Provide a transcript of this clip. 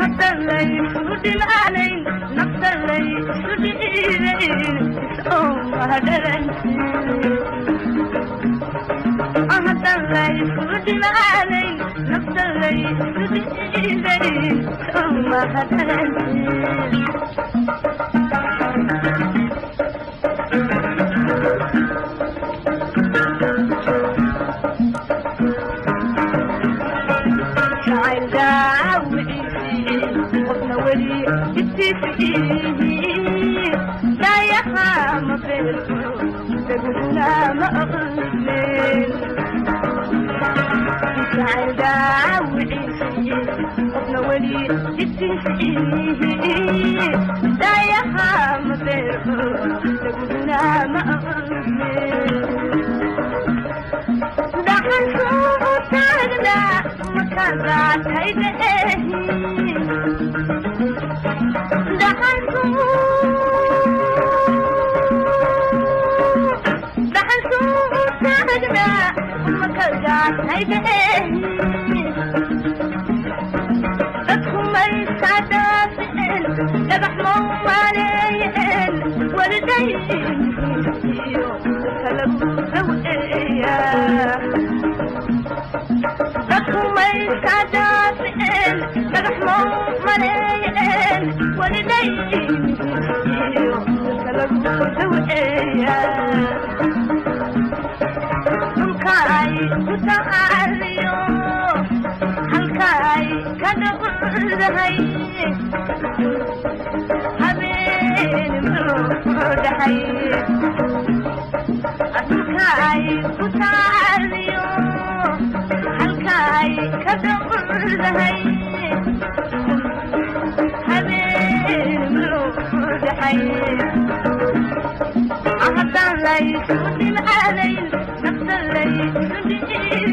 Haddaan laysu dhimanayn, nafta laysu dhiibayn, isooma dhalanteed. Haddaan laysu dhimanayn, nafta laysu dhiibayn, isooma dhalanteed. Jacayl daawiciisii qofna weli dhibtiisii daayaha ma beelko, dhaguna ma aqleen. Jacayl daawiciisii qofna weli dhibtiisii daayaha ma beelko, dhaguna ma aqleen. Dhaxanku taagnaa makadaatayda ehi, dhaxanku dhaxanku taagnaa makadaatayda ehi. Dadku maysadhaafeen, dhagax mau maleeyeen, walidaynihiisiyo kalagu daweeya. Dadku maysadhaafeen, dhagax mau maleeyeen, walidaynihiisiyo kalagu daweeya. Dhulka ay ku tacaaliyo halka ay ka dhaqdahay, habeen muxuu dhaxay. Dhulka ay ku tacaaliyo halka ay ka dhaqdahay, habeen muxuu dhaxay. Haddaan laysu dhimcadayn, nafta laysu dhiibayn.